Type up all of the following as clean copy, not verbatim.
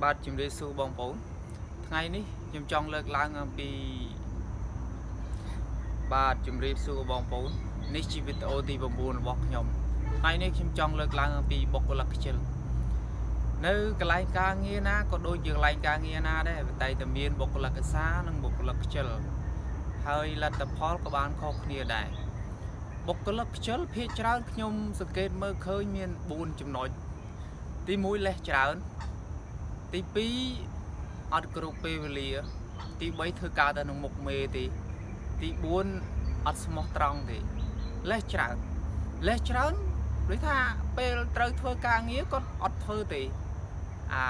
បាទជំរាបសួរបងប្អូនថ្ងៃនេះខ្ញុំចង់លើកឡើងអំពីបាទជំរាបសួរបងប្អូននេះជាវីដេអូទី9របស់ខ្ញុំថ្ងៃនេះខ្ញុំចង់លើកឡើងអំពីបុគ្គលិកខ្ជិលនៅកន្លែងការងារណាក៏ដូចជាកន្លែងការងារណាដែរតែតែមានបុគ្គលិកឧស្សាហ៍និងបុគ្គលិកខ្ជិលហើយលទ្ធផលក៏បានខុសគ្នាដែរបុគ្គលិកខ្ជិលភាគច្រើនខ្ញុំសង្កេតមើលឃើញមាន4ចំណុចទី1លេសច្រើន ទី2អត់គ្រប់ពេលវេលា ទី3ធ្វើការតែក្នុងមុខមេទេទី4អត់ស្មោះត្រង់ទេលេសច្រើនលេសច្រើនដូចថាពេលត្រូវធ្វើការងារគាត់អត់ធ្វើទេអា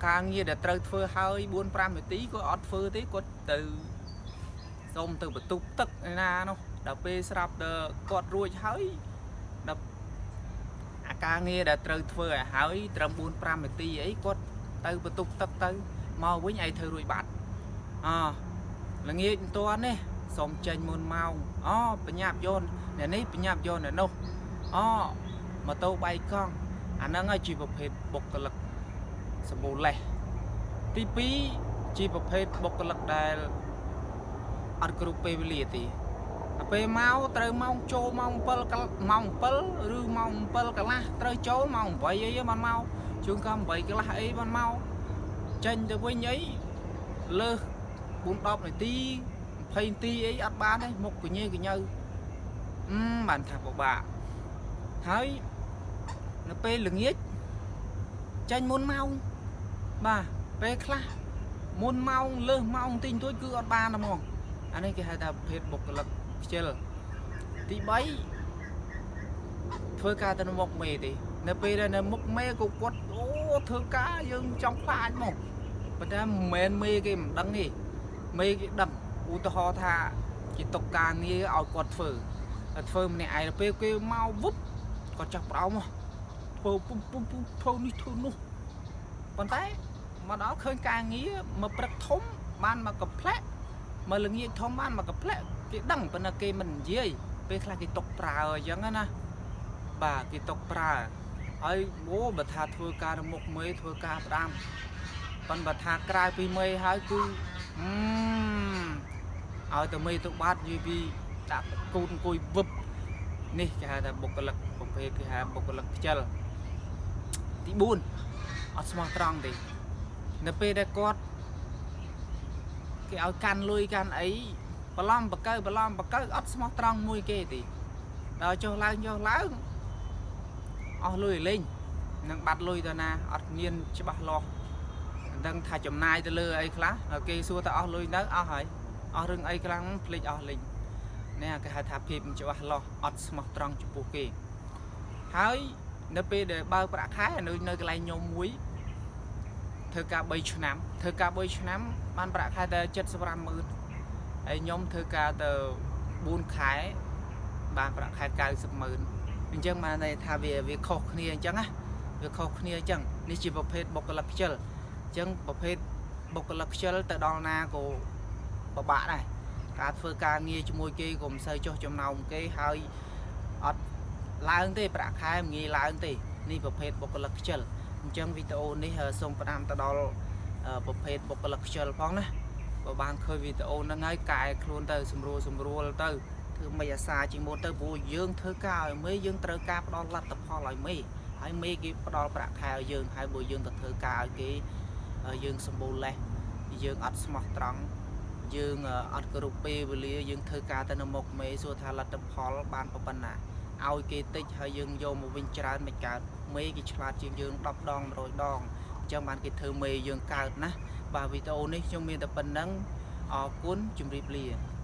ការងារដែលត្រូវធ្វើហើយ4 5នាទីគាត់អត់ធ្វើទេគាត់ទៅសុំទៅបន្ទប់ទឹកឯណានោះដល់ពេលស្រាប់ដល់គាត់រួចហើយដល់អាការងារដែលត្រូវធ្វើឲ្យហើយត្រឹម4 5នាទីអីគាត់ ទៅបន្ទប់ទឹកទៅមកវិញឯងធ្វើរួចបាត់អល្ងាចមិនទាន់ទេសុំចេញមុនម៉ោងអូបញ្ញាប់យកអ្នកនេះបញ្ញាប់យកអ្នកនោះអូម៉ូតូបែកកង់អាហ្នឹងហើយជាប្រភេទបុគ្គលិកសម្បូរលេសទី2ជាប្រភេទបុគ្គលិកដែលអត់គ្រប់ពេលវេលាទេដល់ពេលមកត្រូវម៉ោងចូលម៉ោង7កន្លម៉ោង7ឬម៉ោង7កន្លះត្រូវចូលម៉ោង8អីបានមកជួនកាល8កន្លះអីបានមក ចេញទៅវិញអីលើស4 10នាទី20នាទីអីអត់បានទេមុខកញើកញើអឺបានថាពិបាកហើយនៅពេលល្ងាចចេញមុនម៉ោងបាទពេលខ្លះមុនម៉ោងលើសម៉ោងតិចបន្តួចគឺអត់បានតែហ្មងអានេះគេហៅថាប្រភេទបុគ្គលិកខ្ជិលទី3ធ្វើការទៅនៅមុខមេទេនៅពេលដែលនៅមុខមេក៏គាត់អូធ្វើការយើងចង់ខ្លាចមក ប៉ុន្តែមិនមែនមេគេមិនដឹងទេមេគេដឹងឧទាហរណ៍ថាគេຕົកការងារឲ្យគាត់ធ្វើតែធ្វើម្នាក់ឯងដល់ពេលគេមកវឹបគាត់ចាប់ប្រោមមកធ្វើពុំពុំពុំធ្វើនេះធ្វើនោះប៉ុន្តែមកដល់ឃើញការងារមកព្រឹកធំបានមកកំផ្លែកមកល្ងាចធំបានមកកំផ្លែកគេដឹងប៉ុន្តែគេមិននិយាយពេលខ្លះគេຕົកប្រើអញ្ចឹងណាបាទគេຕົកប្រើហើយអូបើថាធ្វើការនៅមុខមេធ្វើការផ្ដាំ ប៉ុន្តែបើថាក្រៅពីមេហើយគឺអឺឲ្យតែមេទៅបាត់និយាយពីដាក់គូតអង្គុយវឹបនេះគេហៅថាបុគ្គលិកប្រភេទគេហៅបុគ្គលិកខ្ជិលទី4អត់ស្មោះត្រង់ទេនៅពេលដែលគាត់គេឲ្យកាន់លុយកាន់អីបន្លំបកើបន្លំបកើអត់ស្មោះត្រង់មួយគេទេដល់ចុះឡើងចុះឡើងអស់លុយលេងនឹងបាត់លុយទៅណាអត់មានច្បាស់លាស់ មិនដឹងថាចំណាយទៅលើអីខ្លះហើយគេសួរថាអស់លុយទៅអស់ហើយអស់រឿងអីខ្លះភ្លេចអស់លេងនេះគេហៅថាភាពមិនច្បាស់លាស់អត់ស្មោះត្រង់ចំពោះគេហើយនៅពេលដែលបើកប្រាក់ខែនៅនៅកន្លែងខ្ញុំមួយធ្វើការ3ឆ្នាំធ្វើការ3ឆ្នាំបានប្រាក់ខែតែ75ម៉ឺនហើយខ្ញុំធ្វើការទៅ4ខែបានប្រាក់ខែ90ម៉ឺនអញ្ចឹងបានន័យថាវាវាខុសគ្នាអញ្ចឹងណាវាខុសគ្នាអញ្ចឹងនេះជាប្រភេទបុគ្គលិកខ្ជិល អញ្ចឹងប្រភេទបុគ្គលិកខ្ជិលទៅដល់ណាក៏ពិបាកដែរការធ្វើការងារជាមួយគេក៏មិនសូវចុះចំណោមគេហើយអត់ឡើងទេប្រាក់ខែមិនងាយឡើងទេនេះប្រភេទបុគ្គលិកខ្ជិលអញ្ចឹងវីដេអូនេះសូមផ្ដាំទៅដល់ប្រភេទបុគ្គលិកខ្ជិលផងណាបើបានឃើញវីដេអូហ្នឹងហើយកែខ្លួនទៅសម្រួលសម្រួលទៅធ្វើមិនអាសាជាងមុនទៅព្រោះយើងធ្វើការឲ្យមេយើងត្រូវការផ្ដល់លទ្ធផលឲ្យមេហើយមេគេផ្ដល់ប្រាក់ខែឲ្យយើងហើយបើយើងទៅធ្វើការឲ្យគេ យើងសម្បូរលេសយើងអត់ស្មោះត្រង់យើងអត់គោរពពេលវេលាយើងធ្វើការទៅនៅមុខមេសួរថាលទ្ធផលបានប៉ុណ្ណាឲ្យគេតិចហើយយើងយកមកវិញច្រើនមិនកើតមេគេឆ្លាតជាងយើង10ដង100ដងអញ្ចឹងបានគេធ្វើមេយើងកើតណាបាទវីដេអូនេះខ្ញុំមានតែប៉ុណ្ណឹងអរគុណជម្រាបលា។